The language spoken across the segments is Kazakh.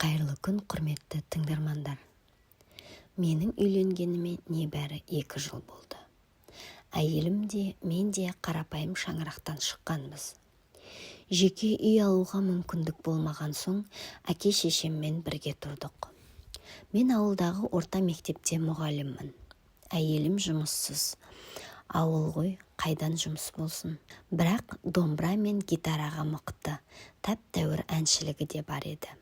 Қайырлы күн, құрметті тыңдармандар! Менің үйленгеніме небәрі 2 жыл болды. Әйелім де, мен де қарапайым шаңырақтан шыққанбыз. Жеке үй алуға мүмкіндік болмаған соң, әке-шешеммен бірге тұрдық. Мен ауылдағы орта мектепте мұғаліммін. Әйелім жұмыссыз. Ауыл ғой, қайдан жұмыс болсын? Бірақ домбыра мен гитараға мықты, тәп-тәуір әншілігі де бар еді.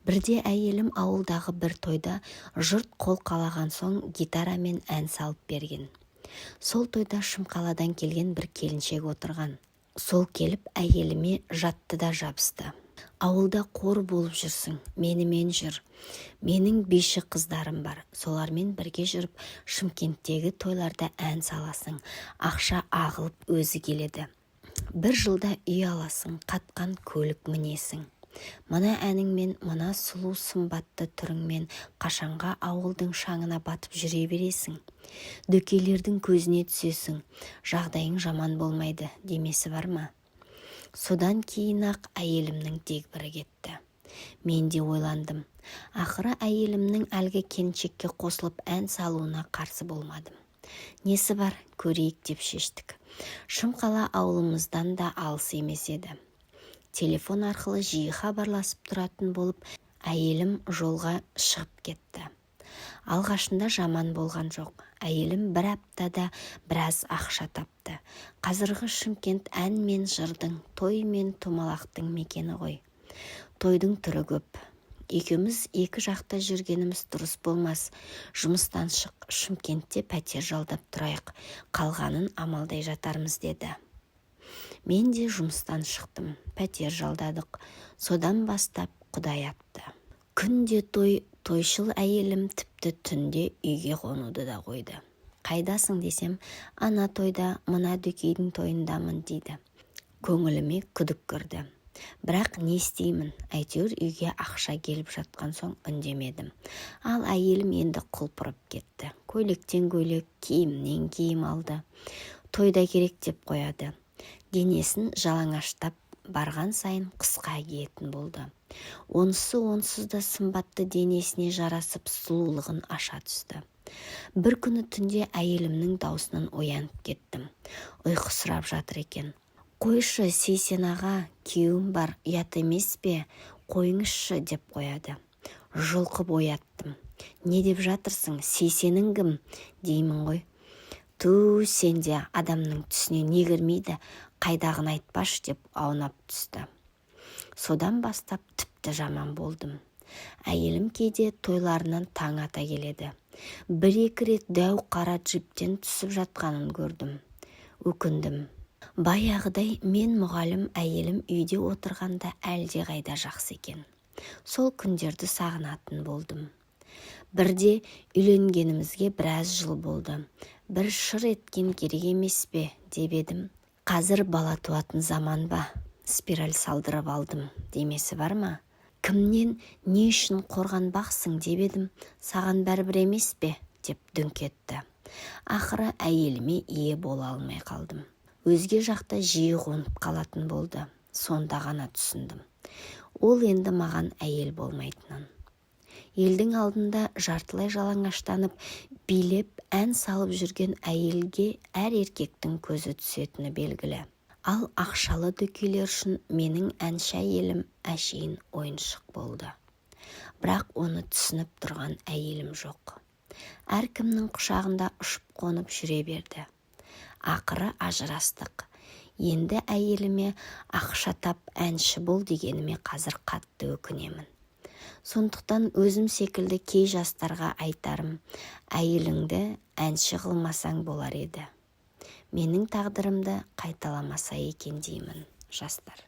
Бірде әйелім ауылдағы бір тойда жұрт қол қалаған соң, гитарамен ән салып берген. Сол тойда Шымқаладан келген бір келіншек отырған. Сол келіп, әйеліме жатты да жабысты: «Ауылда қор болып жүрсің, менімен жүр. Менің биші қыздарым бар, солармен бірге жүріп, Шымкенттегі тойларда ән саласың, ақша ағылып өзі келеді. Бір жылда үй аласың, қатқан көлік мінесің. Мына әніңмен, мына сұлу сымбатты түріңмен қашанға ауылдың шаңына батып жүре бересің? Дөкейлердің көзіне түсесің, жағдайың жаман болмайды», — демесі бар ма? Содан кейін-ақ әйелімнің дегбірі кетті. Мен де ойландым. Ақыры әйелімнің әлгі келіншекке қосылып ән салуына қарсы болмадым. Несі бар, көрейік деп шештік. Шымқала ауылымыздан да алыс емес еді. Телефон арқылы жиі хабарласып тұратын болып, әйелім жолға шығып кетті. Алғашында жаман болған жоқ. Әйелім бір аптада біраз ақша тапты. Қазіргі Шымкент ән мен жырдың, той мен томалақтың мекені ғой. Тойдың түрі көп. «Екеуміз екі жақта жүргеніміз дұрыс болмас. Жұмыстан шық, Шымкентте пәтер жалдап тұрайық, қалғанын амалдай жатармыз», — деді. Мен де жұмыстан шықтым, пәтер жалдадық. Содан бастап құдай атты. Күнде той. Тойшыл әйелім тіпті түнде үйге қонуды да қойды. «Қайдасың?» десем, «Ана тойда, мына дөкейдің тойындамын», — дейді. Көңіліме күдік кірді. Бірақ не істеймін, әйтеуір үйге ақша келіп жатқан соң, үндемедім. Ал әйелім енді құлпырып кетті. Көйлектен көйлек, киімнен киім алды. «Тойда керек», — деп қояды. Денесін жалаңаштап, барған сайын қысқа киетін болды. Онысы онсыз да сымбатты денесіне жарасып, сұлулығын аша түсті. Бір күні түнде әйелімнің даусынан оянып кеттім. Ұйқысырап жатыр екен. «Қойшы, Сейсен аға, күйеуім бар, ұят емес пе, қойыңызшы», — деп қояды. Жұлқып ояттым. «Не деп жатырсың? Сейсенің кім деймін ғой?» «Ту, сен де, адамның түсіне не кірмейді, қайдағыны айтпашы», — деп аунап түсті. Содан бастап тіпті жаман болдым. Әйелім кейде тойларынан таң ата келеді. Бір-екі рет дәу қара джиптен түсіп жатқанын көрдім. Өкіндім. Баяғыдай мен мұғалім, әйелім үйде отырғанда әлдеқайда жақсы екен. Сол күндерді сағынатын болдым. Бірде «Үйленгенімізге біраз жыл болды, бір шыр еткен керек емес пе?» деп едім, «Қазір бала туатын заман ба? Спираль салдырып алдым», — демесі бар ма? «Кімнен, не үшін қорғанбақсың?» деп едім, «Саған бәрібір емес пе?» деп дүңк етті. Ақыры әйеліме ие бола алмай қалдым. Өзге жақта жиі қонып қалатын болды. Сонда ғана түсіндім ол енді маған әйел болмайтынын. Елдің алдында жартылай жалаңаштанып, билеп, ән салып жүрген әйелге әр еркектің көзі түсетіні белгілі. Ал ақшалы дөкейлер үшін менің әнші әйелім әшейін ойыншық болды. Бірақ оны түсініп тұрған әйелім жоқ. Әркімнің құшағында ұшып-қонып жүре берді. Ақыры ажырастық. Енді әйеліме «Ақша тап, әнші бол» дегеніме қазір қатты өкінемін. Сондықтан өзім секілді кей жастарға айтарым: әйеліңді әнші қылмасаң болар еді. Менің тағдырымды қайталамаса екен деймін, жастар.